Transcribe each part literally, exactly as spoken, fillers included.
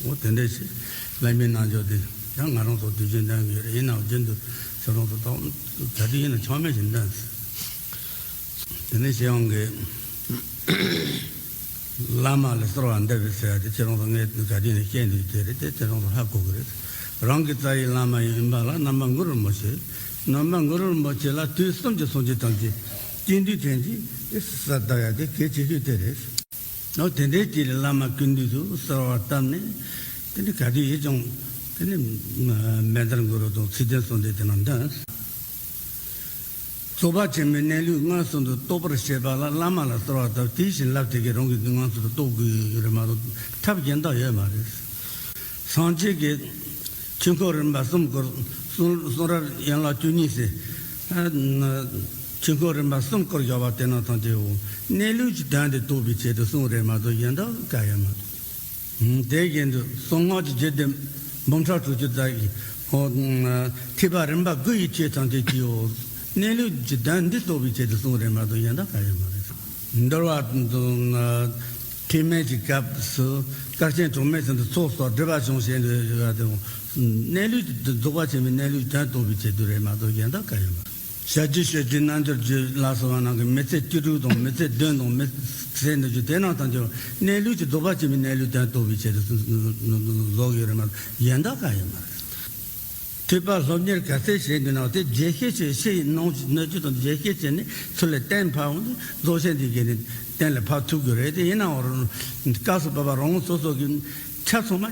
འོ་དེ་འདྲ་ཞིག་བླ་མའི་རྣལ་འབྱོར་དེ་ཡང་ང་རང་ཚོ་དུས་རྒྱུན་འདོན་གྱི་རེད། ཡིན་ནའང་རྒྱུན་དུ་ཁྱེད་རང་ཚོ་ཏོག་ག་དུས་ཡིན་ན་ཆག་མེད་ཞིག་འདོན། དེ་ནས་ཞེ་ཡང་གི་བླ་མ་ལ་གསོལ་བ་འདེབས་པའི་ཟེར་ཡ་དེ་ཁྱེད་རང་ཚོ་ངས་ག་དུས་ནས་བཤད་འདུག་དེ་རེད། དེ་ཁྱེད་རང་ཚོ་ཧ་གོ་གི་རེད། རང་གི་རྩ་བའི་བླ་མ་ཡི་ཡིན་པ་ལ་རྣམ་པ་གུ་རུ་རིན་པོ་ཆེ། རྣམ་པ་གུ་རུ་རིན་པོ་ཆེ་ལ་དུས་གསུམ་གྱི་སངས་རྒྱས་ཐམས་ཅད་སྐྱེ་འདུས་ཐམས་ཅད་དེ་གསལ་བཏབ་ཡ་དེ་གལ་ཆེ་ཤོས་དེ་རེད། འོ་དེ་འདྲའི་དུས་ལ་བླ་མ་སྐུ་མདུན་དུ་གསོལ་བ་བཏབ་ནས་དེ་ནི་ག་དུས་ཡིན་ཀྱང་དེ་ནི་མན་དར་གུ་རུ་དང་ཚིག་བདུན་གསུམ་ལྡན་དེ་རྣམས་འདོན། རྫོགས་པ་ཆེན་པོའི་གནས་ལུགས་མངོན་སུམ་དུ་རྟོགས་པར་བྱེད་པ་ལ་བླ་མ་ལ་གསོལ་བ་བཏབ། དེའི་བྱིན་རླབས་དེ་གིས་རང་གི་མངོན་སུམ་དུ་རྟོགས་དགོས་ཀྱི་རེད་མ་གཏོགས་ཐབས་གཞན་དག་ཡོད་མ་རེད། སངས་རྒྱས་ཀྱི་ཆོས་འཁོར་རིམ་པ་གསུམ་བསྐོར། གསུང་གསུང་རབ་ཡན་ལག་བཅུ་གཉིས་ཟེར། ཨ་ཆོས་འཁོར་རིམ་པ་གསུམ་བསྐོར་བཞག་པ་དེ་རྣམས་ཐམས་ཅད་འོ་གནས་ལུགས་ཀྱི་དོན་དེ་རྟོགས་པའི་ཆེད་དུ་གསུངས་རེད་མ་གཏོགས་གཞན་དག་གང་ཡང་མ་རེད། དེ་བཞིན་དུ་གསང་སྔགས་ཀྱི་རྒྱུད་སྡེ་འབུམ་ཕྲག་དྲུག་ཅུ་རྩ་བཞི། ཧོ། ཐེག་པ་རིམ་པ་དགུ་ཡི་ཆོས་ཐམས་ཅད་ཀྱི་འོ་གནས་ལུགས་ཀྱི་དོན་འདི་རྟོགས་པའི་ཆེད་དུ་གསུངས་རེད་མ་གཏོགས་གཞན་དག་གང་ཡང་མ་རེད། འདུལ་བ་དང་ཐེག་དམན་གྱི་སྐབས་སུ་སྐར་ཆེན་གྲངས་མེད་ཙམ་དུ་ཚོགས་སོགས་སྒྲིབ་པ་སྦྱོང་བྱེད་འདོད་ཡོད་དེ་གནས་ལུགས་ཀྱི་རྫོགས་པ་ཆེན་པོའི་གནས་ལུགས་དོན་རྟོགས་པའི་ཆེད་དུ་རེད་མ་གཏོགས་གཞན་དག་གང་ཡང་མ་རེད། ཞལ་བརྒྱུད་ཞབས་བརྒྱུད་རྣལ་འབྱོར་བརྒྱུད་ལ་སོགས་པ་རྣམས་ཀྱི་མི་ཚེ་བཅུ་དྲུག་དང་མི་ཚེ་བདུན་དང་མི་ཚེ་འདི་བརྒྱུད་དེ་རྣམས་ཐམས་ཅད་གནས་ལུགས་ཀྱི་རྫོགས་པ་ཆེན་པོའི་གནས་ལུགས་དོན་རྟོགས་པའི་ཆེད་དུ་བཟོ་དགོས་རེད་མ་གཏོགས་གཞན་དག་གང་ཡང་མ་རེད། ཐེག་པ་སློབ་གཉེར་ག་ཚད་བྱེད་འདོད་ན་དེ་རྒྱས་བཤད་བྱས། ཕྱི་ཡི་སྣང་སྣོད་བཅུད་དང་རྒྱས་བཤད་བྱས་ནས་ཚུར་ལ་གཏན་ཕབ་འོང་དུས་རྫོགས་ཆེན་འདི་གས་ནས་གཏན་ལ་ཕབ་ཐུབ་ཀྱི་རེད། དེ་ཡིན་ནའང་སྐབས་སུ་བབ་པ་རང་སོ་སོ་གི་ཆ་ཚང་མ་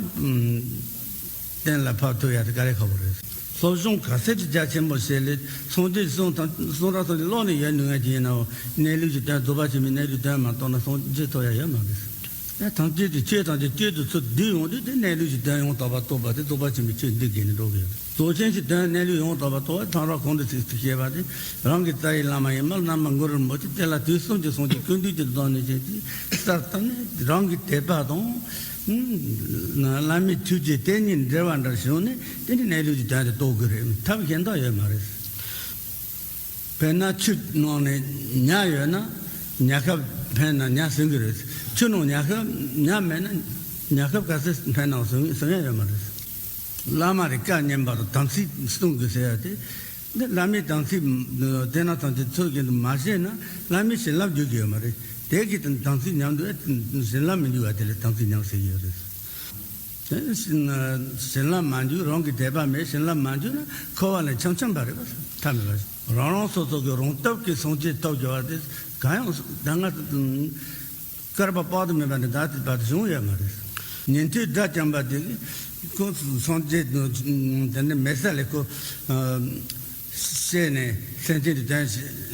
གཏན་ལ་ཕབ་ཐུབ་ཡ་དེ་དཀའ་ལས་ཁག་པོ་རེད། སློབ་སྦྱོང་ག་ཚད་ཀྱི་རྒྱ་ཆེན་པོ་བྱས་ལས་སངས་རྒྱས་གསུང་དང་གསུང་རབ་སོགས་ཀྱི་ཀློག་ནས་ཡོད་ནུས་ངེས་ཀྱི་ཡིན་ནའང་གནས་ལུགས་ཀྱི་དོན་རྫོགས་པ་ཆེན་པོའི་གནས་ལུགས་དོན་མ་རྟོགས་ན་སངས་རྒྱས་ཐོབ་ཡ་ཡོད་མ་རེད། ཐམས་ཅད་ཀྱི་ཆོས་ཐམས་ཅད་གཅིག་ཏུ་ཚུར་བསྡུས་ཡོང་དུས་དེ་གནས་ལུགས་ཀྱི་དོན་ཡང་དག་པར་རྟོགས་པ་དེ་རྫོགས་པ་ཆེན་པོའི་ཆོས་འདི་གས་ནས་འགྲོ་གི་ཡོད། རྫོགས་ཆེན་གྱི་དོན་གནས་ལུགས་ཡང་དག་པར་རྟོགས་པ་ཚང་རབ་གོང་དུ་ཚིགས་སུ་བཤད་པ་དེ་རང་གི་རྩ་བའི་བླ་མ་ཡིན་པ་རྣམ་པ་གུ་རུ་རིན་པོ་ཆེ་དེ་ལ་དུས་གསུམ་གྱི་སངས་རྒྱས་ཀུན་འདུས་ཀྱི་རྫོགས་ནས་བྱས་ཏེ་གསལ་བཏབ་ནས་རང་གི་དད་པ་དང་། བླ་མའི་ཐུགས་རྗེ་དེ་གཉིས་འབྲེལ་བ་འདྲ་བྱུང་ནས་དེ་ནི་གནས་ལུགས་ཀྱི་དོན་དེ་རྟོགས་དགོས་རེད། ཐབས་གཞན་དག་ཡོད་མ་རེད། དཔེར་ན་ཆུ་ནང་ནས་ཉ་ཡོད་ན་ཉ་ཤབ་འཕེན་ན་ཉ་ཟིན་གྱི་རེད། ཆུ་ནང་ཉ་ཤབ་ཉ་མེད་ན་ཉ་ཤབ་ག་ཚོད་འཕེན་ནའང་ཟིན་ཟིན་ཡ་ཡོད་མ་རེད། བླ་མ་རེ་བཀའ་ཉན་པ་དང་དམ་ཚིག་སྲུང་དགོས་ཟེར་ཡ་དེ། འདི་བླ་མའི་དམ་ཚིག་དེ་ན་ཐམས་ཅད་ཚུལ་བཞིན་དུ་མ་བྱས་ན་བླ་མའི་བྱིན་རླབས་འཇུག་གི་ཡོད་མ་རེད། དེ་གི་དམ་ཚིག་ཉམས་འདུག་བྱིན་རླབས་མི་འཇུག་པ་དེ་ལས་དམ་ཚིག་ཉམས་ཟེར་གྱི་ཡོད་རེད། དེ་བྱིན་བྱིན་རླབས་མ་འཇུག་རང་གི་དད་པ་མེད། བྱིན་རླབས་མ་འཇུག་ན་འཁོར་བ་ལས་འཁྱམས་འཁྱམས་པ་རེད་པ། ཐབས་མེད་པ། རང་རང་སོ་སོ་གི་རང་སྟོབས་ཀྱིས་སངས་རྒྱས་ཐོབ་དགོས་པ་དེ་གང་ཡང་ད་སྔ་བསྐལ་པ་དཔག་ཏུ་མེད་པ་ནས་ད་ལྟ་བར་དུ་བྱུང་ཡོད་མ་རེད། ཉན་ཐོས་དགྲ་བཅོམ་པ་དེ་གིས་ཁོ་སངས་རྒྱས་དེ་ནི་མེད་ས་ལས་ཁོ་བཤད་ནས་སེམས་ཅན་གྱི་དོན་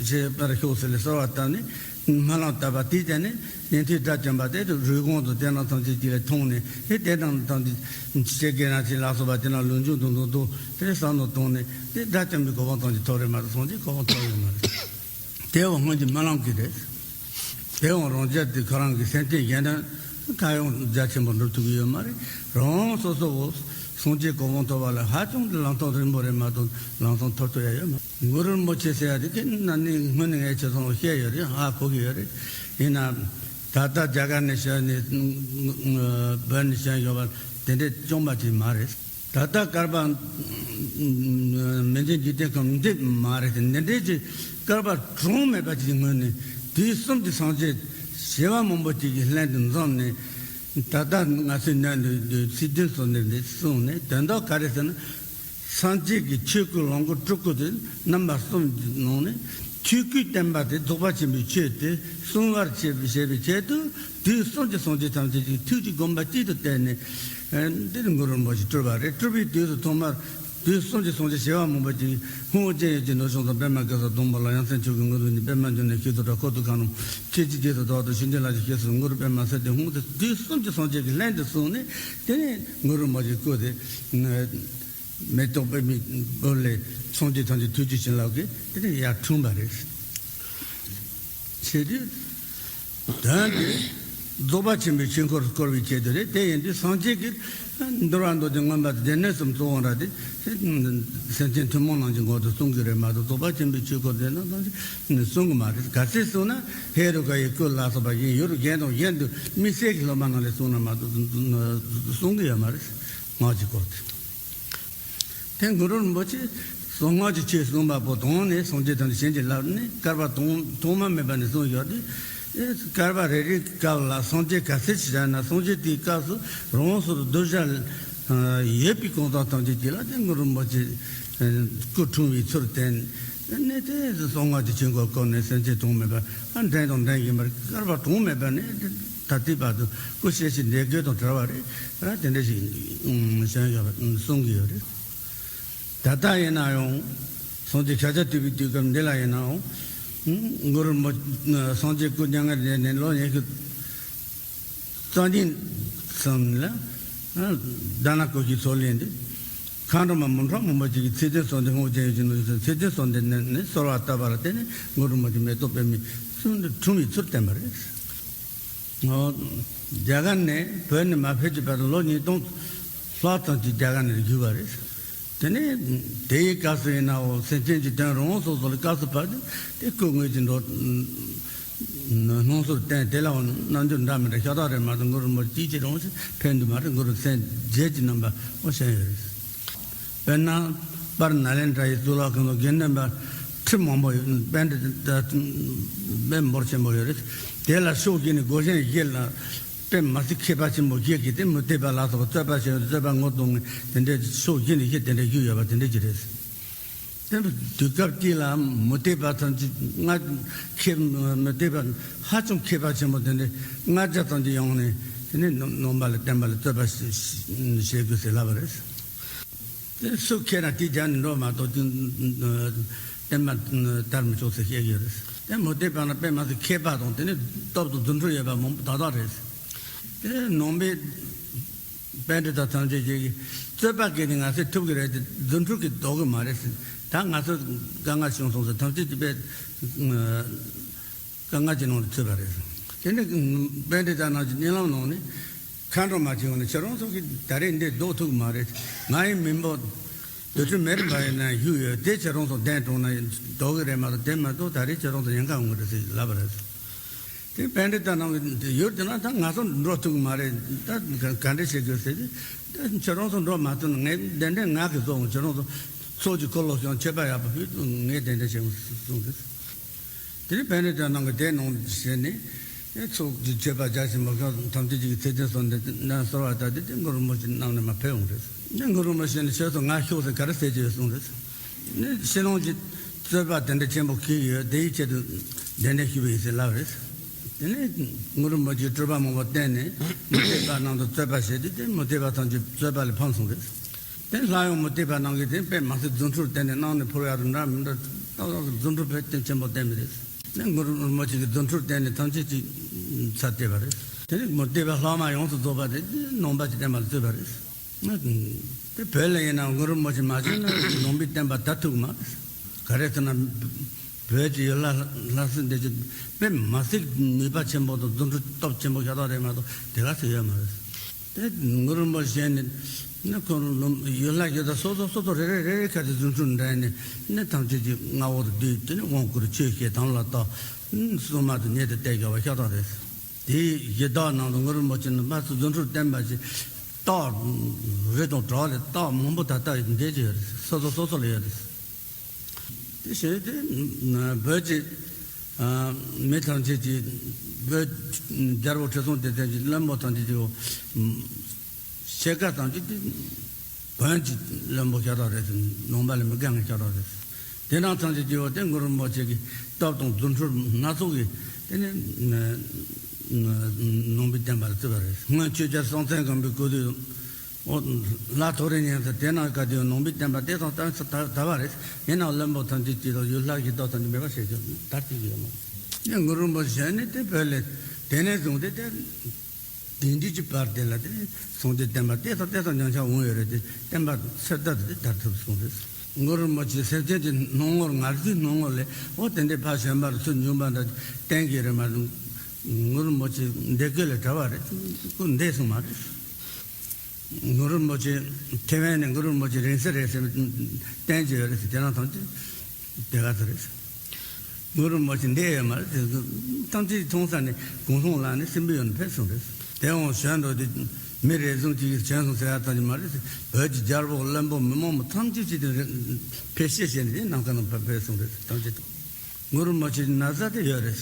བྱེད་པར་ཤོག་ཟེར་ལས་གསོལ་བ་བཏབ་ནས་སྨོན་ལམ་བཏབ་པ་དེའི་རྐྱེན་ནས་ཉན་ཐོས་དགྲ་བཅོམ་པ་དེ་རུས་གོང་དུ་དེ་རྣམས་ཐམས་ཅད་ཀྱིས་ལ་མཐོང་ནས་དེ་དེ་རྣམས་ཐམས་ཅད་ཆེ་གེ་ར་ཆེ་ལ་སོགས་པ་དེ་རྣམས་ལུས་འབྱུང་དུ་འདུག་དུ་དེ་བསམ་མནོ་བཏང་ནས་དེ་དགྲ་བཅོམ་པའི་གོ་འཕང་ཐམས་ཅད་ཐོབ་རེད་མ་གཏོགས་སངས་རྒྱས་གོ་འཕང་ཐོབ་ཡོད་མ་རེད། དེའང་སྔོན་གྱི་སྨོན་ལམ་གྱིས་རེད། དེའང་རང་རྒྱལ་དེ་ཁོ་རང་གི་སེམས་ཅན་གཞན་དོན་གང་ཡང་རྒྱ་ཆེན་པོ་འགྲུབ་ཐུབ་ཀྱི་ཡོད་མ་རེད། རང་རང་སོ་སོ་བོ་སངས་རྒྱས་གོ་འཕང་ཐོབ་པ་ལ་ཧ་ཅང་གི་ལམ་སྟོན་རིང་པོ་རེད་མ་གཏོགས་ལམ་སང་ཐོབ་ཐུབ་ཡ་ཡོད་མ་རེད། གུ་རུ་རིན་པོ་ཆེ་ཟེར་ཡ་དེ་ཁྱེད་ན་ནི་སྔོན་ནས་ངས་ཁྱེད་ཚོར་བཤད་ཡོད་རེད། ཧ་གོ་གི་ཡོད་རེད། ཡིན་ན་ད་ལྟ་རྒྱ་གར་ནས་བྱོན་ནས་བོད་ནས་བྱོན་ཡོད་པ་དེ་འདྲས་བྱུང་བ་ཅིག་མ་རེད། ད་ལྟ་བསྐལ་པ་མི་མཇེད་འཇིག་རྟེན་ཁམས་འདི་མ་རེད་དེ། འདི་འདྲའི་ཅིག་བསྐལ་པ་གྲངས་མེད་པ་ཅིག་སྔོན་ནས་དུས་གསུམ་གྱི་སངས་རྒྱས་བྱེ་བ་མང་པོ་ཅིག་གིས་ལྷན་དུ་འཛོམས་ནས། ད་ལྟ་ང་ཚོའི་ནང་དུ་དུ་ཚིག་བདུན་སོགས་འདི་འདི་གསུངས་ནས་དོན་དག་ག་རེ་ཟེར་ན། སངས་རྒྱས་ཀྱི་ཆོས་སྐུ་ལོངས་སྐུ་སྤྲུལ་སྐུ་དེ་རྣམ་པ་གསུམ་གྱི་ནང་ནས་ཆོས་སྐུའི་བསྟན་པ་དེ་རྫོགས་པ་ཆེན་པོའི་ཆོས་དེ་གསུང་བར་བྱེད་པའི་བྱེད་པའི་ཆེད་དུ་དུས་གསུམ་གྱི་སངས་རྒྱས་ཐམས་ཅད་ཀྱི་ཐུགས་ཀྱི་དགོངས་པ་གཅིག་ཏུ་བསྟན་ནས། ཨ་འདིར་གུ་རུ་རིན་པོ་ཆེ་སྤྲུལ་པ་རེད། སྤྲུལ་པའི་དུས་སུ་ཐོག་མར་དུས་གསུམ་གྱི་སངས་རྒྱས་བྱེ་བ་མང་པོ་ཅིག་ཧཱུྃ་ཨོ་རྒྱན་ཡེ་ཤེས་ནོར་བྱང་དང་པདྨ་གེ་སར་སྡོང་པོ་ལ་ཡ་མཚན་མཆོག་གི་ངོ་བོ་ཉིད་པདྨ་འབྱུང་གནས་ཤེས་རབ་ཀྱི་ཏྲ་འཁོར་དུ་གང་རུང་ཆོས་ཀྱི་རྗེས་སུ་བདག་ཏུ་ཞུགས་འདི་ལ་ཞེས་ཞེས་སུ་གུ་རུ་པདྨ་ཟེར་ཏེ་ཧཱུྃ་དེ་དུས་གསུམ་གྱི་སངས་རྒྱས་ཀྱིས་ལྷན་དུ་གསུངས་ནས་དེ་ནས་གུ་རུ་རིན་པོ་ཆེའི་སྐུ་དེ་མེ་ཏོག་པདྨའི་སྦུབས་ལས་སངས་རྒྱས་ཐམས་ཅད་ཐུགས་རྗེ་བྱིན་རླབས་ཀྱིས་དེ་ནས་ཡར་འཁྲུངས་པ་རེད། བྱས་དུས། དོན་དེ་ རྫོགས་པ་ཆེན་པོའི་ཆོས་འཁོར་བསྐོར་བའི་ཆེད་དུ་རེད། དེ་ཡིན་དུས་སངས་རྒྱས་ཀྱིས་འདུལ་བ་མདོ་སྡེ་མངོན་པ་དང་སྡེ་སྣོད་གསུམ་གཙོ་བོ་ར་དེ་སེམས་ཅན་ཐུན་མོང་རྣམས་ཀྱི་མགོན་དུ་གསུང་གི་རེད་མ་གཏོགས། རྫོགས་པ་ཆེན་པོའི་ཆོས་འཁོར་དེ་ན་སངས་རྒྱས་གསུང་གི་མ་རེད། ག་ཚད་གསུང་ན་ཧེ་རུ་ཀ་ཡི་སྐུ་ལ་སོགས་པ་བཞིན་ཡུལ་གཞན་དང་གཞན་དུ་དམིགས་བསལ་གྱི་སློབ་མ་རྣམས་ལ་གསུང་ན་མ་གཏོགས་གསུང་གི་ཡོད་མ་རེད། སྔགས་ཀྱི་སྐོར་དེ། དེ་གུ་རུ་རིན་པོ་ཆེས་གསང་སྔགས་ཀྱི་ཆོས་གསུངས་པ་པོ་དང་ནི་སངས་རྒྱས་དང་བྱིན་གྱིས་བརླབས་ནས་བསྐལ་པ་ཐོག་ཐོག་མ་མེད་པ་ནས་གསུངས་ཡོད་དུས། བསྐལ་པ་རེ་རེའི་སྐབས་ལ་སངས་རྒྱས་ག་ཚད་ཅིག་བྱུང་ན་སངས་རྒྱས་དེའི་སྐབས་སུ་རང་སོར་གདུལ་བྱ་ཡོད་པའི་གང་ཟག་ཐམས་ཅད་ཀྱིས་ལ་དེ་གུ་རུ་རིན་པོ་ཆེ་སྐུ་འཁྲུངས་པའི་ཚུལ་བསྟན་ནས་དེ་གསང་སྔགས་ཀྱི་ཆོས་འཁོར་བསྐོར་ནས་སེམས་ཅན་གྲངས་མེད་པ་འདྲེན་དང་འདྲེན་བཞིན་པར་བསྐལ་པ་གྲངས་མེད་པ་ནས། ད་ལྟའི་བར་དུ་སྐུ་གཤེགས་ཤིང་འདས་དགོས་དང་བྲལ་བ་རེད། ཨ་དེ་འདྲ་ཞིག་ཨུམ་བྱུང་ཡོད་པ་གསུང་གི་ཡོད་རེད། ད་ལྟ་ཡིན་ན་ཡང་སངས་རྒྱས་ཤཱཀྱ་ཐུབ་པའི་དུས་སྐབས་འདི་ལ་ཡིན་ན་ཡང་ཨུམ་གུ་རུ་རིན་པོ་སངས་རྒྱས་སྐུ་མྱ་ངན་འདས་ནས་ལོ་ཉི་ཤུ་རྩ་གཉིས་ཙམ་ལ་ཨ་དྷ་ན་ཀོ་ཤའི་མཚོ་གླིང་དུ་མཁའ་འགྲོ་མ་མུ་ཕྲ་མང་པོ་ཅིག་གིས་ཚེ་བརྟན་གསོལ་འདེབས་སྔོན་བྱོན་ཡོད་ཅིང་། ཚེ་བརྟན་གསོལ་འདེབས་ནས་ནི་གསོལ་བ་བཏབ་པ་ལ་བརྟེན་ནས་གུ་རུ་རིན་པོ་ཆེ་མེ་ཏོག་པདྨའི་ཚུལ་འཁྲུངས་པའི་ཚུལ་བསྟན་པ་རེད། རྒྱ་གར་ནས་བོད་ནས་མ་ཕེབས་ཀྱི་བར་དུ་ལོ་ཉིས་སྟོང་ལྷག་ཙམ་ཅིག་རྒྱ་གར་ནས་བཞུགས་པ་རེད། དེ་ནས་དེའི་སྐབས་སུ་ཡིན་ནའང་སེམས་ཅན་གྱི་དོན་རང་སོ་སོ་ལ་སྐབས་སུ་བབ་སྟེ་དེ་སྐུ་དངོས་ཀྱི་འགྲོ་སྣང་ཚུལ་བསྟན། དེ་ལའང་རྣམ་འགྱུར་འདྲ་མི་འདྲ་ཤ་སྟག་རེད་མ་གཏོགས་གུ་རུ་རིན་པོ་ཆེ་གཅིག་རང་ཞིག་ཕེབས་འདུག་མ་རེད། གུ་རུ་མཚན་བརྒྱད་ཀྱི་རྣམ་པ་འོ་བྱས་ཡོད་རེད། དཔེར་ན་པར་ནཱ་ལེནྡྲ་ཡི་གཙུག་ལག་ཁང་དུ་དགེ་འདུན་པ་ཁྲི་མང་པོ་ཡོད། པཎྜི་ཏ་དཔེ་འབོར་ཆེན་པོ་ཡོད་རེད། དེ་ལ་ཕྱོགས་བཞི་ནས་སྒོ་གཞན་བཞི་ལ་དཔེ་མ་སྲིད་མཁས་པ་ཆེན་པོ་བཞི་གིས་དེ་མུ་སྟེགས་པ་ལ་སོགས་པ་རྩོད་པ་བྱས་ཡོད། རྩོད་པ་ངོ་གདོང་ངས་དེ་འདྲའི་ཕྱོགས་བཞི་ནས་བཞི་དེ་འདྲ་བཞུགས་ཡོད་པ་དེ་འདྲ་ཅིག་རེད། དེ་དུས་སྐབས་དེ་ལ་མུ་སྟེགས་པ་ཐམས་ཅད་ལྔ་མཁས་མུ་སྟེགས་པ་ཧ་ཅང་མཁས་པ་ཆེན་པོ་དེ་འདྲའི་ལྔ་བརྒྱ་ཐམས་ཅད་ཡོང་ནས་དེ་ནས་ནང་པ་ལ་བསྟན་པ་ལ་རྩོད་པ་བྱེད་དགོས་ཟེར་ལབ་པ་རེད། དེ་སུ་མཁས་ན་དེ་རྒྱབ་ནས་འགྲོ་མ་གཏོགས་དེ་བསྟན་པ་དར་མི་ཆོག་ཟེར་བཤད་ཀྱི་ཡོད་རེད། དེ་མུ་སྟེགས་པ་ན་དཔེ་མ་སྲིད་མཁས་པ་དང་དེ་ནས་སྟོབས་དང་རྫུ་འཕྲུལ་ཡོད་པ་མང་པོ་དག་དག་རེད། དེ་ནང་པའི་པཎྜི་ཏ་ཐམས་ཅད་ཀྱིས་རྩོད་པ་བརྒྱུད་ནས་ང་ཚོས་ཐུབ་ཀྱི་རེད་དེ་རྫུ་འཕྲུལ་གྱིས་ལྡོག་གི་མ་རེད་ཟེར། ད་ང་ཚོ་དཀའ་ངལ་བྱུང་སོང་ཟེར་ཐམས་ཅད་ཀྱིས་དཔེ་དཀའ་ངལ་གྱི་ནང་དུ་ཚུད་པ་རེད། དེ་ནས་པཎྜི་ཏ་རྣམས་ཀྱི་མནལ་ལམ་ནང་ནས་མཁའ་འགྲོ་མ་བྱས་ཡོང་ནས་ཁྱེད་རང་ཚོ་གིས་ད་རེས་འདི་ལྡོག་ཐུབ་ཀྱི་མ་རེད། ང་ཡི་མེས་པོ་དུར་ཁྲོད་མེ་རི་བ་ཡི་ནང་བཞུགས་ཡོད། དེ་ཁྱེད་རང་ཚོ་གདན་དྲངས་ན་ལྡོག་གི་རེད་མ་གཏོགས་དེ་མ་གཏོགས་ད་རེས་ཁྱེད་རང་ཚོ་ཉེན་ཁ་འོང་གི་རེད་ཟེར་ལབ་པ་རེད། དེ་པཎྜི་ཏ་རྣམས་ཀྱིས་ཡུལ་དེ་ན་ད་ང་ཚོ་འགྲོ་ཐུབ་ཀྱི་མ་རེད། ད་ག་ག་འདྲ་བྱེད་དགོས་ཟེར་དུས་ད་ཁྱེད་རང་ཚོ་འགྲོ་མ་ཐུབ་ན་ངས་གདན་འདྲེན་ང་གིས་བཟོ་འོང་། ཁྱེད་རང་ཚོ་ཚོགས་ཀྱི་འཁོར་ལོ་བྱུང་མཆོད་པ་ཡག་པོ་ཕུལ་ངས་གདན་འདྲེན་བྱེད་འོང་གསུངས་ཏེ། དེ་ནས་པཎྜི་ཏ་རྣམས་ཀྱིས་དེ་ནང་བཞིན་ནས་ཚོགས་ཀྱི་མཆོད་པ་རྒྱ་ཆེན་པོ་ཤོག་ཐམས་ཅད་ཀྱིས་ཚེ་བརྟན་གསོལ་འདེབས་གནང་གསོལ་བ་བཏབ་སྟེ་དེ་གུ་རུ་རིན་པོ་ཆེ་རྣམ་གནས་མར་ཕེབས་འོང་རེད། ནས་གུ་རུ་རིན་པོ་ཆེ་ནས་ཁྱོད་ཚོ་ང་ཤོག་ཟེར་ག་རེ་ཟེར་གྱི་ཡོད་གསུངས་རེད། ནས་ཕྱི་ནང་གི་རྩོད་པ་དེ་འདྲ་ཆེན་པོ་ཁེལ་གྱི་ཡོད། དེ་ཡི་ཆེད་དུ་གདན་འདྲེན་ཞུས་པ་ཡིན་ཟེར་ལབ་རེད། དེ་ནས་གུ་རུ་རིན་པོ་ཆེས་སྤྲུལ་པ་མང་པོ་བསྟན་ནས་མུ་སྟེགས་པ་རྣམས་དང་རྩོད་པ་བྱས་ཏེ་དེ་མུ་སྟེགས་པ་ཐམས་ཅད་རྩོད་པ་ལས་ཕམ་སོང་རེད། དེ་སླར་ཡང་མུ་སྟེགས་པ་རྣམས་ཀྱིས་དེ་དཔེ་མ་སྲིད་རྫུ་འཕྲུལ་བསྟན་ནས་གནམ་ནས་འཕུར་ཡག་རུ་འདྲ་མི་འདྲ་ཏག་ཏག་རྫུ་འཕྲུལ་དཔེ་དེ་ཆེན་པོ་བསྟན་པ་རེད། ནས་གུ་རུ་རིན་པོ་ཆེ་གིས་རྫུ་འཕྲུལ་བསྟན་ནས་ཐམས་ཅད་ཀྱི་ཚར་བལྟས་པ་རེད། དེ་ནས་མུ་སྟེགས་པ་ལྷག་མ་ཡོངས་སུ་རྫོགས་པ་དེ་ནང་པ་གྱི་བསྟན་པ་ལ་བརྩིས་པ་རེད། དེ་བོད་ལ་ཡིན་ན་གུ་རུ་རིན་པོ་ཆེ་མ་བྱོན་ན་ནང་པའི་བསྟན་པ་དར་ཐུབ་མ་རེད། ག་རེ་ཟེར་ན་བོད་ཀྱི་ཡུལ་ལྷ་ལྷ་སྲིན་སྡེ་བརྒྱད་དཔེ་མ་སྲིད་ནུས་པ་ཆེན་པོ་དང་རྫུ་འཕྲུལ་སྟོབས་ཆེན་པོ་ཤ་སྟག་རེད་མ་གཏོགས་དེ་ག་སུ་ཡོད་མ་རེད། དེ་གུ་རུ་རིན་པོ་ཆེ་ནས་ནི་ཁོང་ལུང་ཡུལ་ལྷ་ཡུལ་དང་སོ་སོ་སོ་སོ་རེ་རེ་རེ་རེ་ཁ་ཅིག་རྫུ་འཕྲུལ་འགྲན་ནས་ནི་ཐམས་ཅད་ཀྱི་མངའ་འོག་ཏུ་བསྡུས། དེ་ནས་དབང་བསྐུར་ཆོས་བཤད་དམ་ལ་བཏགས། སྲུང་མ་དང་ཉེ་དུ་གཏད་དགོས་པ་ཤ་སྟག་རེད། དེའི་གཞི་བདག་ནང་དུ་གུ་རུ་རིན་པོ་ཆེ་ནི་མ་སུ་རྫུ་འཕྲུལ་བསྟན་པ་ཞིག་རྟགས་རི་དང་བྲག་ལས་རྟགས་མང་པོ་ད་ལྟ་འདྲེས་ཀྱི་ཡོད་རེད། སོ་སོ་སོ་སོ་ལ་ཡོད་རེད། དེ་བྱས་ཏེ་བོད་ཀྱི་མི་ཐམས་ཅད་ཀྱིས་བོད་རྒྱལ་པོ་ཁྲི་སྲོང་ལྡེ་བཙན་གྱི་བློན་པོ་ཐམས་ཅད་ཀྱིས་ཕྱེད་ཀ་ཐམས་ཅད་དེ་བོན་གྱི་བློན་པོ་ཤ་སྟག་རེད། ནང་པ་ལ་མི་དགའ་མཁན་ཤ་སྟག་རེད། དེ་རྣམས་ཐམས་ཅད་ཀྱིས་འོ་དེ་གུ་རུ་རིན་པོ་ཆེ་གི་སྟོབས་དང་རྫུ་འཕྲུལ་སྣ་ཚོགས་ཀྱིས་དེ་ནས་ནང་པའི་བསྟན་པ་ལ་བརྩིས་པ་རེད། སྔོན་ཆོས་རྒྱལ་སྲོང་བཙན་སྒམ་པོའི་སྐུ་དུས། འོ། ལྷ་ཐོ་རེ་ཉན་ཚེ་དེ་ནང་ག་དུས་ནང་པའི་བསྟན་པ་དེ་ཙམ་དར་དར་བ་རེད། ཡིན་ནའང་བློན་པོ་ཐམས་ཅད་ཀྱིས་དང་ཡུལ་ལྷ་གཞི་བདག་ཐམས་ཅད་མེད་པ་བྱས་ཀྱང་དར་ཐུབ་ཀྱི་ཡོད་མ་རེད། གུ་རུ་རིན་པོ་ཆེ་ནི་དེ་བོད་ལ་དེ་ནས་བཟུང་སྟེ་དེ་དེང་དུས་ཀྱི་བར་དེ་ལ་དེ་སངས་རྒྱས་བསྟན་པ་དེ་ཙམ་དེ་ཙམ་ཉམས་ཆག་འོང་ཡོད་རེད་དེ། བསྟན་པ་ཚེ་ད་དེ་དར་ཐུབ་སོང་རེད། གུ་རུ་རིན་པོ་ཆེ་སེམས་ཅན་གྱི་སྣང་ངོར་ངར་གྱི་སྣང་ངོ་ལས་འོ་དེ་འདྲའི་ཕ་གཞོན་པར་ཚུར་འབྱུང་བ་འདྲ་བསྟན་གྱི་རེད་མ་གཏོགས། གུ་རུ་རིན་པོ་ཆེ་འདི་སྐད་ལ་གྲགས་པ་རེད། ཁོ་འདས་སོང་མ་རེད། གུ་རུ་རིན་པོ་ཆེ་ཐེ་ཝན་ནས་གུ་རུ་རིན་པོ་ཆེ་རིང་བསྲེལ་རེད་ཟེར་བསྟན་གྱི་ཡོད་རེད་ཟེར། དེ་ན་ཐམས་ཅད་དེ་ག་ཚོད་རེད། གུ་རུ་རིན་པོ་ཆེ་འདས་ཡོད་མ་རེད་ཟེར། ཐམས་ཅད་མཐོང་ས་ནས་གུང་སེང་ལངས་ནས་སྲིན་པོའི་ཡུལ་ནས་ཕེབས་སོང་རེད། དེ་འོང་བྱོན་འགྲོ་དུས་མི་རེ་ཟུང་གཅིག་གིས་བྱོན་སོང་ཟེར་ཡ་ཐམས་ཅད་མ་རེད་ཟེར། བོད་ཀྱི་རྒྱལ་པོ་བློན་པོ་མི་མང་པོ་ཐམས་ཅད་ཅིག་དེ་ཕེབས་བཤད་བྱས་ནས་དེ་ནམ་མཁའ་ནང་ཕེབས་སོང་རེད། ཐམས་ཅད་དུ། གུ་རུ་རིན་པོ་ཆེ་ན་བཟའ་དེ་ཡོད་རེད།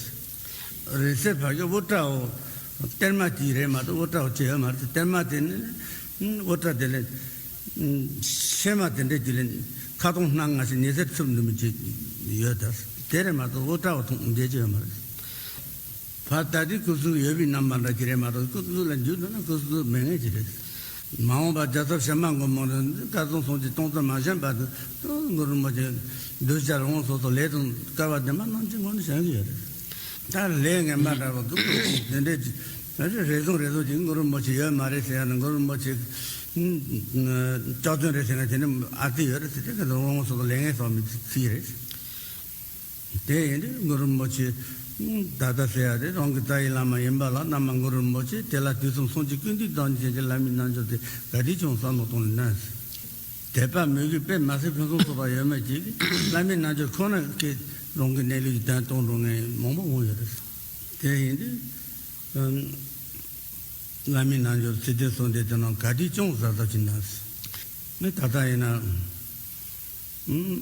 རིང་བསྲེལ་ཕ་གི་དབུ་སྐྲ་བོ་གཏེར་མ་དེ་རེད་མ་གཏོགས་དབུ་སྐྲ་བོ་ཅི་ཡོད་མ་རེད། གཏེར་མ་དེ་ནི་དབུ་སྐྲ་དེ་ལས་ཕྱེ་མ་དེ་འདྲ་དེ་ལས་ཁ་སྟོང་སྣ་ལྔ་ཞིག་ཉི་ཟེར་ཚུབ་འདུག་མི་ཅིག་ཡོད་ད། དེ་རེད་མ་གཏོགས་དབུ་སྐྲ་བོ་མཐོང་འདྲ་ཅི་ཡོད་མ་རེད། ཕར་ལྟ་དུས་སྐུ་གཟུགས་ཡོད་པའི་རྣམ་པ་འདྲ་ཅིག་རེད་མ་གཏོགས་སྐུ་གཟུགས་ལ་འཇུག་འདུག་ན་སྐུ་གཟུགས་མེད་ངེས་ཅིག་རེད། མ་འོངས་པ་རྒྱལ་ཚབ་བྱམས་པ་མགོན་པོ་ནི་སྐལ་བཟང་སོང་ཅིག་སྟོང་ཙམ་མ་བཞེངས་པ་དུ་གུ་རུ་རིན་པོ་ཆེ་གདུལ་བྱ་རང་སོ་སོ་ལས་དང་སྐལ་བ་ལྡན་པ་རྣམས་ཀྱི་ངོ་ནས་བྱོན་གྱི་ཡོད་རེད། ད་ལས་ངན་པ་འདྲ་བ་སྐུ་གཟུགས་དེ་འདྲས་ཅིག་རེ་ཟུང་རེ་ཟུང་ཅིག་གུ་རུ་རིན་པོ་ཆེ་ཡོད་མ་རེད་ཟེར་ཡ་ནི་གུ་རུ་རིན་པོ་ཆེ་སྐྱག་རྫུན་རེད་ཟེར་ན་དེ་ནི་ཨ་ཙི་ཡོད་རེད་ཟེར་དེ་ག་རང་སོ་སོ་ལས་ངན་སོགས་མི་ཚིག་རེད། དེ་ཡིན་དུས་གུ་རུ་རིན་པོ་ཆེ་ད་ལྟ་ཟེར་ཡ་དེ་རང་གི་རྩ་བའི་བླ་མ་ཡིན་པ་ལ་རྣམ་པ་གུ་རུ་རིན་པོ་ཆེ་དེ་ལ་དུས་གསུམ་སངས་རྒྱས་ཀུན་འདུས་དང་ཉིད་ཅན་གྱི་བླ་མའི་རྣལ་འབྱོར་དེ་ག་དུས་ཀྱང་བསམ་བློ་གཏོང་ལ་ནས། དད་པ་མོས་གུས་དཔེ་མ་སྲིད་ཕུན་སུམ་ཚོགས་པ་ཡོད་མེད་ཀྱིས་བླ་མའི་རྣལ་འབྱོར་ཁོ་ན་གིས་རང་གི་གནས་ལུགས་ཀྱི་དོན་སྟོན་འགྲོ་མཁན་མང་པོ་འོང་ཡོད་རེད། དེ་ཡིན་དུས། བླ་མའི་རྣལ་འབྱོར་ཚིག་བདུན་གསུམ་ལྡན་དེ་རྣམས་ག་དུས་ཀྱང་གཟབ་གཟབ་ཅིག་གནང་ཟེར། ནི་ད་ལྟ་ཡིན་ན། ཨུམ།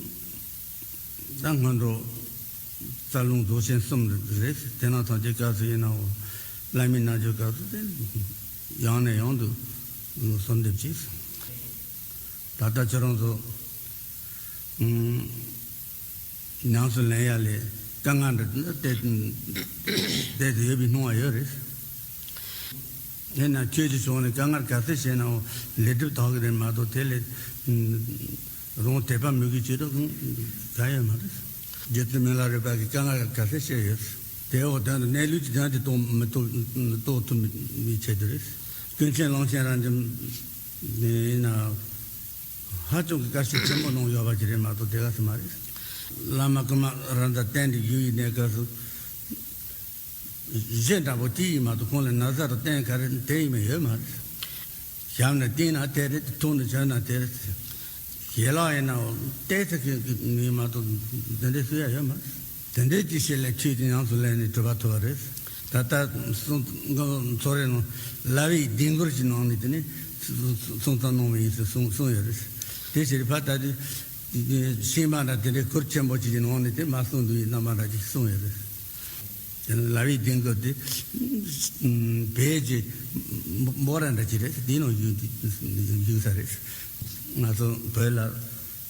ད་སྔོན་འགྲོ་རྩ་རླུང་རྫོགས་ཆེན་གསུམ་རེད། དེ་ན་ཐམས་ཅད་སྐབས་སུ་ཡིན་ནའོ། བླ་མའི་རྣལ་འབྱོར་སྐབས་སུ་དེ་ཡང་ནས་ཡང་དུ་གསོལ་འདེབས་ཅིག་ད་ལྟ་ཁྱེད་རང་ཚོ། ཨུམ། ཉམས་སུ་ལེན་ཡ་ལས་དཀའ་ངལ་འདྲ་དེ་དེ་ཡོད་པའི་སྣང་བ་ཡོད་རེད། དེས་ན་ཁྱོད་ཀྱི་བྱུང་ནས་དཀའ་ངལ་ག་ཚད་བྱས་ནའང་ལས་སྒྲིབ་དག་གི་རེད་མ་གཏོགས་དེ་ལས་རང་དད་པ་མོས་གུས་བྱེད་སྟངས་གང་ཡོད་མ་རེད། རྗེ་བཙུན་མི་ལ་རས་པ་གིས་དཀའ་ངལ་ག་ཚད་བཤད་ཡོད། དེའོ་དོན་དུ་གནས་ལུགས་ཀྱི་དོན་དེ་རྟོགས་མི་ཐུབ་རྟོགས་ཐུབ་མི་ཆེད་དུ་རེད། ཀུན་མཁྱེན་གླང་ཆེན་རབ་འབྱམས་ཡིན་ན། ཧ་ཅང་གི་དཀའ་སྤྱད་ཆེན་པོ་གནང་ཡོད་པ་ཅིག་རེད་མ་གཏོགས་དེ་ག་ཙམ་མ་རེད། བླ་མ་ཀུན་མ་ར་མཛའ་གཏན་གྱི་བཞུགས་ཡི་གནས་སྐབས་སུ། གཞན་འདྲ་པོ་གཅིག་ཡིན་མ་གཏོགས་ཁོང་ལ་ན་བཟའ་དང་རྟེན་ག་རེ་དེ་ཡིན་མིན་ཡོད་མ་རེད། ཞབས་ནས་བཏིང་ན་དེ་རེད། འཐུང་ནས་བྱོན་ན་དེ་རེད། ཞལ་ལག་ཡིན་ནའང་བལྟས་ཚེ་གི་མིན་མ་གཏོགས་དེ་འདྲའི་གསུང་ཡ་ཡོད་མ་རེད། དེ་འདྲའི་ཅིག་བྱས་ལས་ཆོས་ཀྱི་ཉམས་སུ་ལེན་ནས་གྲུབ་པ་ཐོབ་པ་རེད། ད་ལྟ་གསུང་མཚོ་རེ་ནང་ལ་བའི་ལྡིང་སྐོར་གྱི་ནང་ནས་དེ་ནས་གསུང་ཙམ་གནང་བ་ཡིན་ཟེར་གསུང་གསུང་ཡོད་རེད། དེ་ཕྱིར་ཕ་ད་དུས་ཤིང་མ་འདྲ་དེ་འདྲའི་གུར་ཆེན་པོ་ཅིག་གི་ནང་ནས་དེ་མ་གསུང་འདུག་ཡིན་རྣམ་པ་འདྲ་ཅིག་གསུང་ཡོད་རེད། དེ་ནས་ལ་བའི་ལྡིང་སྐོར་དེ་བོད་ཀྱི་འབོ་ར་འདྲ་ཅིག་རེད། དེའི་ནང་བཞུགས་བཞུགས་ས་རེད། ང་ཚོ་བོད་ལ།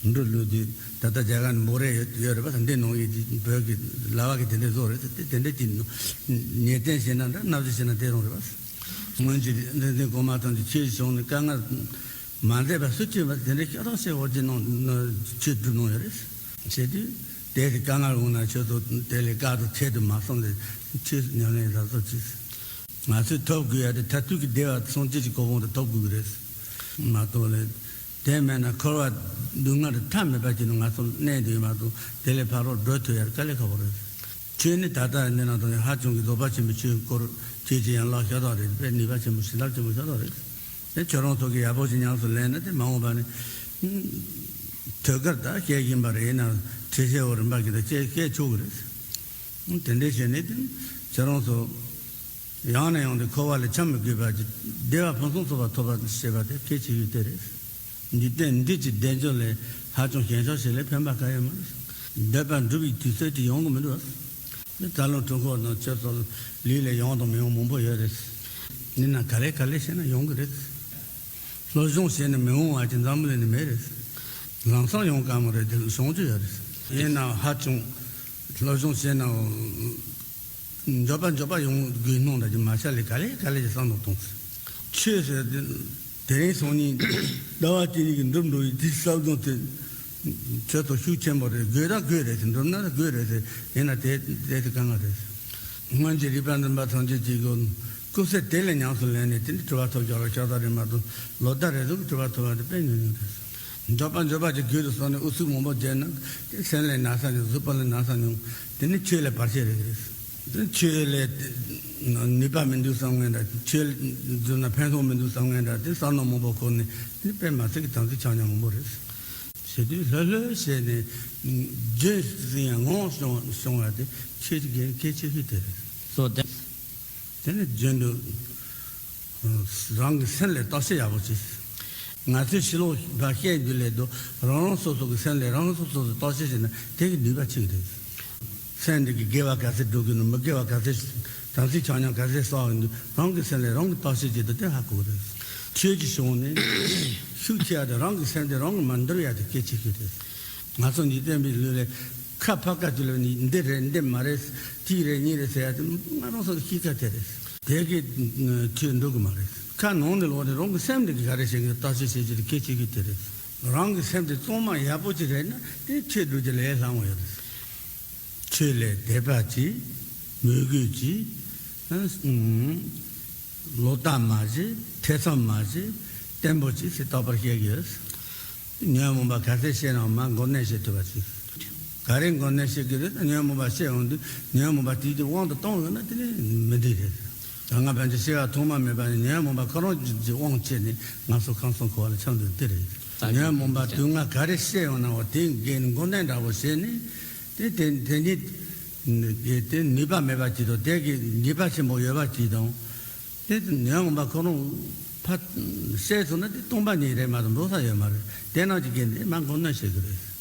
འབྲུ་བླུགས་དུས་ད་ལྟ་རྒྱ་གར་ནས་འབོ་རས་ཡོད་ཡོད་རེད་པ། འདི་ནང་གི་བོད་ཀྱི་ལ་བ་གི་དེ་འདྲའི་བཟོ་རེད། དེ་དེ་འདྲའི་ཅིག་ཉེར་བསྟན་བྱས་ན་འདྲ། སྣབས་བྱས་བྱས་ན་དེ་རང་རེད་པ། སྔོན་གྱི་འདི་འདི་གོང་མ་ཐམས་ཅད་ཆོས་བྱུང་ནས་དཀའ་ངལ་མ་མཛད་པ་སུ་གཅིག་མ་དེ་འདྲའི་ཤ་སྟག་ཤེས་བོར་གྱི་ནང་ཆོས་སྒྲུབ་གནང་ཡོད་རེད། བྱས་དུས་དེ་དེ་དཀའ་ངལ་འོང་ན་ཆོས་ཚོ་དེ་ལས་དཀའ་དང་ཁྱད་དུ་མ་སོང་ལས་ཆོས་ཉམས་ལེན་གཟབ་གཟབ་བྱས། ང་ཚོས་ཐོབ་དགོས་ཡ་དེ་མཐར་ཐུག་གི་བདེ་བ་སངས་རྒྱས་ཀྱི་གོ་འཕང་དེ་ཐོབ་དགོས་ཀྱི་རེད་མ་གཏོགས་ལས། དེ་མེད་ན་འཁོར་བ་སྡུག་བསྔལ་དུ་མཐའ་མེད་པ་ཅིག་ནང་ང་ཚོ་གནས་འདུག་མ་གཏོགས་དེ་ལས་ཕར་རོགས་སྒྲོལ་ཐུབ་ཡ་དཀའ་ལས་ཁག་པོ་རེད། ཆོས་ནི་ད་ལྟ་འདི་ན་དང་ཧ་ཅང་གི་རྫོགས་པ་ཆེན་པོའི་ཆོས་སྐོར་ཁྱེད་ཀྱི་ཡན་ལག་ཤ་སྟག་རེད། དཔེ་ནུས་པ་ཆེན་པོ་ཞེ་དྲག་ཆེན་པོ་ཤ་སྟག་རེད། དེ་ཁྱོད་རང་ཚོ་གི་ཡག་པོ་ཞིག་ཉམས་སུ་ལེན་ན་དེ་མ་འོངས་པ་ནི་ཐོད་རྒལ་ད་བཤད་བཞིན་པ་རེད་ན་ཁྲིད་བཤད་འོ་རིམ་པ་གི་ད་བཤད་བཤད་ཆོག་གི་རེད། དེ་འདྲའི་བྱས་ནས་དེ་ཁྱེད་རང་ཚོ་ཡང་ནས་ཡང་དུ་འཁོར་བ་ལས་འཁྱམས་མི་དགོས་པ་ཅིག་བདེ་བ་ཕུན་སུམ་ཚོགས་པ་ཐོབ་པ་ཞེས་པ་དེ་གལ་ཆེ་ཤོས་དེ་རེད། འཇིག་རྟེན་འདི་ཅིག་བདེ་འབྱོར་ལས་ཧ་ཅང་ཞན་ཤོས་ཤིག་ལས་ཕན་པ་གང་ཡང་མ་རེད། འདོད་པ་འགྲུབ་པའི་དུས་ཚོད་ཅིག་ཡོང་གི་མི་འདུག་བ། ནི་ད་ལོ་འཁྲུལ་འཁོར་དང་ཁྱེད་ཚོ་ལུས་ལས་ཡོང་དང་མི་ཡོང་མང་པོ་ཡོད་རེད། ནི་ན་ག་ལེ་ག་ལེ་བྱས་ན་ཡོང་གི་རེད། སློབ་སྦྱོང་བྱས་ནས་མི་འོང་བ་ཅིག་འཛམ་བུ་གླིང་ནས་མེད་རེད། ལམ་སང་ཡོང་དཀའ་མོ་རེད། དེ་ལ་བྱུང་རྒྱུ་ཡོད་རེད། ཡིན་ནའང་ཧ་ཅང་སློབ་སྦྱོང་བྱས་ནའང་མགྱོགས་པ་མགྱོགས་པ་ཡོང་དགོས་སྣང་འདྲ་ཅིག་མ་ཆགས་ལས་ག་ལེ་ག་ལེ་ཅིག་བསམ་བློ་གཏོང་ཟེར། ཆོས་ཟེར་དེ་དེ་རིང་སང་ཉིན་ཟླ་བ་གཅིག་གཉིས་ཀྱི་འགྲུབ་འགྲོ་ཡི་དེ་བསམ་བློ་དེ་ཁྱོད་ཚོ་ཤུགས་ཆེན་པོ་རེད། དགོས་ད་དགོས་རེད་ཟེར། འགྲུབ་ན་ད་དགོས་རེད་ཟེར། ཡིན་ན་དེ་དེ་དེ་དཀའ་ངལ་རེད། སྔོན་གྱི་རིག་པ་འཛིན་པ་ཐམས་ཅད་ཀྱིས་གོ་སྐུ་ཚེ་དེ་ལས་ཉམས་སུ་ལེན་ནས་དེ་ནི་གྲུབ་པ་ཐོབ་རྒྱུ་ལ་ཤ་སྟག་རེད་མ་གཏོགས་ལོ་ཟླ་རེ་ཟུང་གི་གྲུབ་པ་ཐོབ་པ་དེ་དཔེ་ཉུང་ཉུང་རེད། མགྱོགས་པ་མགྱོགས་པ་ཅིག་དགོས་དུ་སོང་ནས་ཨུ་ཚུགས་མང་པོ་བརྒྱབ་ན་དེ་སེམས་ལ་ན་ཚ་ཉུང་། གཟུགས་པོ་ལ་ན་ཚ་ཉུང་། དེ་ནི་ཆོས་ལ་བར་ཆད་རེད་གི་རེད། ཆོས་ལས་ནུས་པ་མི་འདུག་བསམ་མཁན་འདྲ། ཆོས་འཛུལ་ན་ཕན་ཐོགས་མི་འདུག་བསམ་མཁན་འདྲ། དེ་བསམ་བློ་མང་པོ་འཁོར་ནས་དེ་དཔེ་མ་སྲིད་ཀྱི་དམ་ཚིག་ཆག་ཉམས་མང་པོ་རེད། བྱེད་དུས་ལྷོད་ལྷོད་བྱས་ནས་རྒྱུན་ཟིན་ཡང་ངོ་བྱུང་བ་དེ་ཆོས་ཀྱི་གལ་ཆེ་ཤོས་དེ་རེད། སོ་དེ། དེ་ནས་རྒྱུན་དུ་རང་གི་སེམས་ལ་བརྟག་དཔྱད་ཡག་པོ་བྱེད། ང་ཚོས་ཕྱི་ལོགས་ལ་བཤད་རྒྱུ་ལས་དོ། རང་རང་སོ་སོ་གི་སེམས་ལ་རང་རང་སོ་སོ་བརྟག་དཔྱད་བྱས་ན་དེ་གི་ནུས་པ་ཆེ་གི་རེད། སེམས་འདི་གི་དགེ་བ་ག་ཚད་སྒྲུབ་གི་འདུག་མི་དགེ་བ་ག་ཚད། དམ་ཚིག་ཆག་ཉམས་ག་ཚད་བསགས་ཡོང་དུས་རང་གི་སེམས་ལ་རང་གི་བརྟག་དཔྱད་བྱེད་དུས་དེ་ཧ་གོ་གི་རེད། ཆོས་ཀྱི་གཞུང་ནི་ཤུགས་ཆེ་ཡ་དེ་རང་གི་སེམས་དེ་རང་གི་མ་འདུལ་ཡ་དེ་གལ་ཆེ་ཤོས་རེད། ང་ཚོ་འཇིག་རྟེན་པའི་ལུས་ལ་ཁ་ཕར་ཁ་ཅིག་ལ་ནི་འདི་རེད་འདི་མ་རེད། གཅིག་རེད་གཉིས་རེད་ཟེར་ཡ་དེ་ང་རང་ཚོ་གི་གཤིས་ཀ་དེ་རེད། དེ་གི་ཆོས་འགྲུབ་གི་མ་རེད། ཁ་ནང་ནས་ལོག་ནས་རང་གི་སེམས་དེ་གི་ག་རེ་བྱེད་གི་བརྟག་དཔྱད་བྱེད་རྒྱུ་དེ་གལ་ཆེ་གི་དེ་རེད། རང་གི་སེམས་དེ་གཙང་མ་ཡག་པོ་ཅིག་རེད་ན་དེ་ཆོས་སྒྲུབ་རྒྱུ་ལས་སླ་བོ་ཡོད་རེད། ཆོས་ལས་དད་པ་གྱིས། མོས་གུས་གྱིས། ཨ། ཨུམ། ལོག་ལྟ་མ་བྱེད། ཐེ་ཚོམ་མ་བྱེད། བརྟན་པོ་གྱིས་ཟེར་རྟག་པར་བཤད་ཀྱི་ཡོད། ཉོན་མོངས་པ་ག་ཚད་ཤེས་ན་མར་འགོག་གནོན་བྱེད་ཐུབ་པ་ཞིག་ག་རེ་འགོག་གནོན་བྱེད་ཀྱི་རེད། ཉོན་མོངས་པ་ཤེས་འོང་དུས་ཉོན་མོངས་པ་དེའི་དབང་དུ་གཏོང་འོང་ན་དེ་ནི་མི་འགྲིག་རེད། ད་སྔ་ཕན་ཆད་སྐྱེ་བ་ཐོག་མ་མེད་པ་ནས་ཉོན་མོངས་པ་ཁོ་རང་གི་དབང་བྱས་ནས་ང་ཚོ་ཁམས་གསུམ་འཁོར་བ་ལ་འཁྱམས་འདུག་འདི་རེད། ཉོན་མོངས་པ་དུས་ང་ག་རེ་ཤེས་ཡོང་ན་འོ་དེ་འགན་འགོག་གནོན་འདྲ་བོ་བྱས་ནས་དེ་དེ་དེ་ཉིད་དེ་ནུས་པ་མེད་པ་ཅིག་དང་དེ་གི་ཉེས་པ་ཆེན་པོ་ཡོད་པ་ཅིག་དང་། དེ་ཉོན་མོངས་པ་ཁོ་རང་ཕར་བཤད་སོང་ན་དེ་སྟོང་པ་ཉིད་རེད་མ་གཏོགས་འགྲོ་ས་ཡོད་མ་རེད། དེ་རྣམས་ཀྱི་འགན་དེ་མར་འགོག་གནོན་བྱེད་དགོས་རེད།